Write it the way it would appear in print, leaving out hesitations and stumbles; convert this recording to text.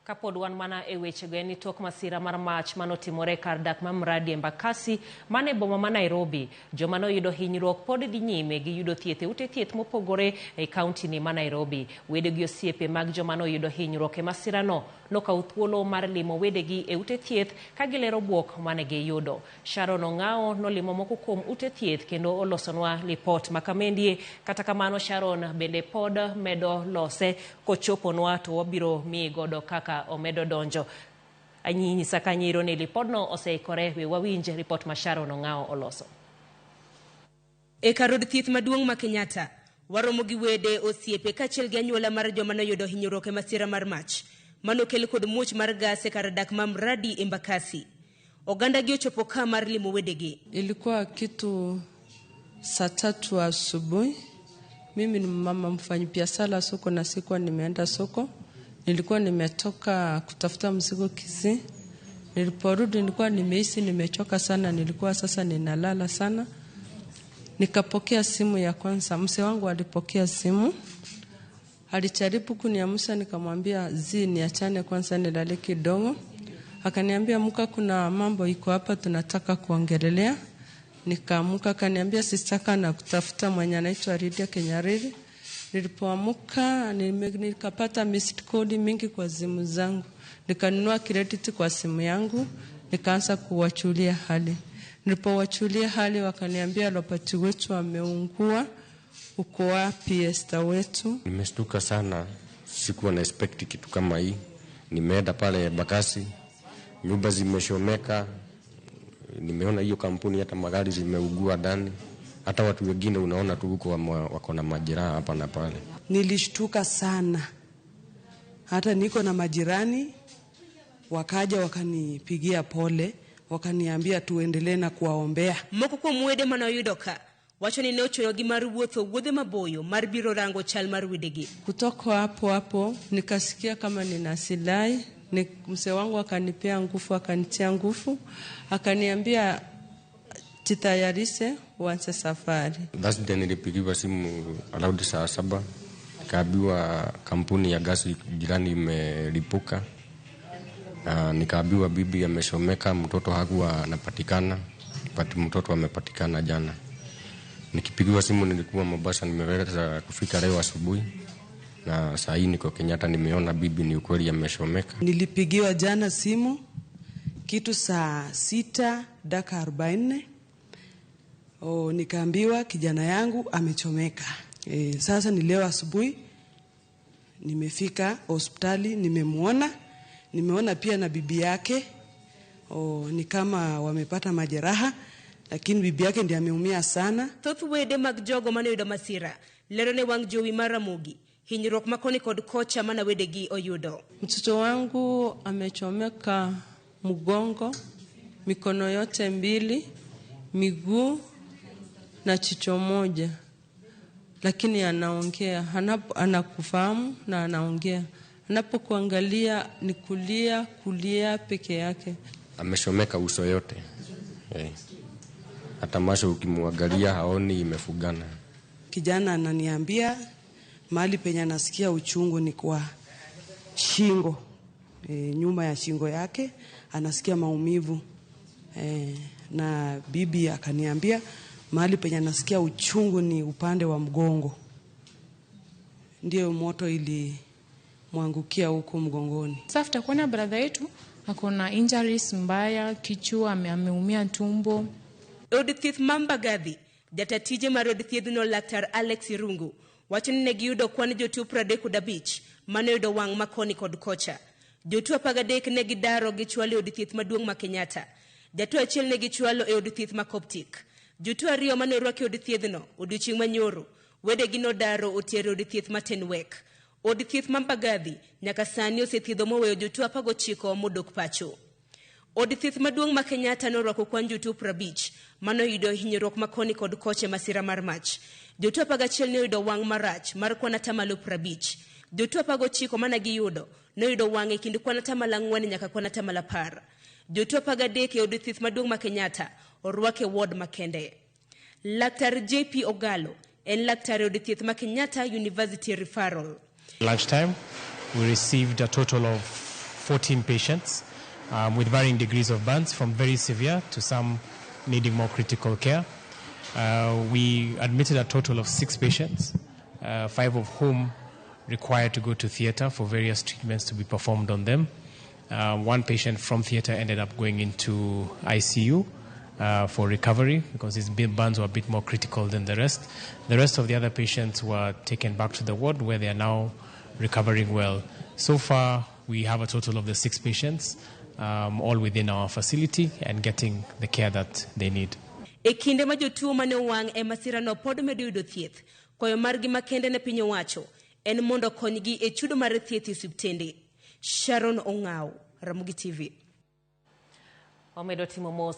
Kapod wan mana e wechego en ni tok masira mar mach manotimore kar dak ma Mradi Embakasi man e boma ma Nairobi, joma noyudo hinyruok pod dhi nyime gi yudo thieth e ute thieth mopogore e kaunti ni ma Nairobi. Wede gi osiepe mag joma noyudo hinyruok e masirano nokawo thuolo mar limo wedegi e ute thieth ka gilero buok mane giyudo. Sharon Ong'ao nolimo moko kuom ute thieth kendo olosonwa lipot ma kamendie. Kata kamano Sharon bende pod medo lose kochoponwa to wabiro miyi godo kaka omedo donjo. Anyisa kanyiro ni lipodno oseikore, we wawinj ripot ma Sharon Ong'ao oloso. E kar od thieth maduong' ma Kenyatta, waromo gi wede, osiepe kaachiel gi anyuola mar joma noyudo hinyruok e masira mar mach manokel kod muoch mar gas e kar dak ma Mradi Embakasi. Oganda gi ochopo ka mar limo wedegi. Ilikuwa kitu saa tatu asubuhi. Mimi ni mama mfanyabiashara soko na sikuwa nimeenda soko, nilikuwa nimetoka kutafuta mzigo Kisii. Niliporudi nilikuwa nimehisi nimechoka sana, nilikuwa sasa ninalala sana. Nikapokea simu ya kwanza, mzee wangu alipokea simu, alijaribu kuniamsha, nikamwambia zi, niachane kwanza nilale kidogo. Akaniambia amka, kuna mambo iko hapa tunataka kuongelelea. Nikaamuka, akaniambia sistaka na kutafuta mwenye anaitwa Lydia Kenyariri. Nilipoamuka nikapata missed call mingi kwa simu zangu, nikanunua credit kwa simu yangu, nikaanza kuwachulia hali. Nilipowachulia hali, wakaniambia Robert wetu ameungua, uko wapi Esther wetu? Nimeshtuka sana, sikuwa na expect kitu kama hii. Nimeenda pale Embakasi, nyumba zimeshomeka, nimeona hiyo kampuni hata magari zimeugua ndani, hata watu wengine unaona tu huko wako na majeraha hapa na pale. Nilishtuka sana, hata niko na majirani wakaja wakanipigia pole, wakaniambia tuendelee na kuwaombea. Moko kuom wede manoyudo ka wacho ni ne ochunogi mar wuotho wuodhe maboyo mar biro rango chal mar wedegi. Kutoka hapo hapo nikasikia kama nina silai ni mzee wangu akanipea nguvu, akanitia nguvu, akaniambia jitayarishe uanze safari. Thursday nilipigiwa simu around saa 7, nikaambiwa kampuni ya gasi jirani imelipuka, na nikaambiwa bibi ameshomeka, mtoto hakuwa anapatikana, but mtoto amepatikana jana. Nikipigiwa simu nilikuwa Mombasa, nimeweza kufika leo asubuhi, na saa hii niko Kenyatta, nimeona bibi ni ukweli ameshomeka. Nilipigiwa jana simu kitu saa 6:40. O, nikaambiwa kijana yangu amechomeka. Sasa ni leo asubuhi nimefika hospitali, nimemuona, nimeona pia na bibi yake. O, ni kama wamepata majeraha, lakini bibi yake ndiye ameumia sana. Thoth wede mag jogo mane oyudo masira lero ne wang' jowi mar Ramogi hinyruok ma koni kod kocha mana wedegi oyudo. Mtoto wangu amechomeka mgongo, mikono yote mbili, miguu na chicho moja, lakini anaongea, anakufahamu na anaongea. Anapokuangalia ni kulia, kulia peke yake. Ameshomeka uso yote. Hata macho ukimwangalia haoni, imefugana. Kijana ananiambia mahali penye anasikia uchungu ni kwa shingo. Nyuma ya shingo yake anasikia maumivu. Na bibi akaniambia mahali penye anasikia uchungu ni upande wa mgongo. Ndio moto ilimwangukia huko mgongoni. Sasa after kuona brother yetu ako na injuries mbaya, kichwa, ameumia tumbo. Od thieth ma Mbagathi, jata tije mar od thiedhno Laktar Alex Irungu wacho ni ne giyudo kwan jotuo 35 mane oyudo wang' ma koni kod kocha. Jotuo 13 ne gidaro gichwalo e od thieth maduong' ma Kenyatta. Jatuo achiel ne gichwalo e od thieth ma Coptic. Jotuo 2 mane orwaki e od thiedhno odiochieng' manyoro, wedegi nodaro otero e od thieth ma Tenwek. Od thieth ma Mbagathi nyaka sani osethiedho moweyo jotuo 19 modok pacho. Od thieth maduong' ma Kenyatta norwako kwan jotuo 50 manoyudo hinyruok ma koni kod kocha e masira mar mach. Jotuo 11 ne oyudo wang' marach mar kwan atamalo 50. Jotuo 19 mane giyudo noyudo wang' e kind kwan atamalo 4 nyaka kwan atamalo 10. Jotuo 13 e od thieth maduong' ma Kenyatta orwak e ward makende. Laktar JP Ogalo en laktar e od thieth ma Kenyatta University Referral. Lunchtime, we received a total of 14 patients with varying degrees of burns, from very severe to some needing more critical care. We admitted a total of 6 patients, 5 of whom required to go to theater for various treatments to be performed on them. 1 patient from theater ended up going into ICU for recovery because his burns were a bit more critical than the rest. The rest of the other patients were taken back to the ward where they are now recovering well. So far, we have a total of the 6 patients, all within our facility and getting the care that they need. E kinde ma jotuo mane owang' e masirano pod medo yudo thieth, kwayo margi makende ne piny owacho en mondo okonygi e chudo mar thieth e osiptende. Sharon Ong'aw, Ramogi TV. Wamedo timo mos.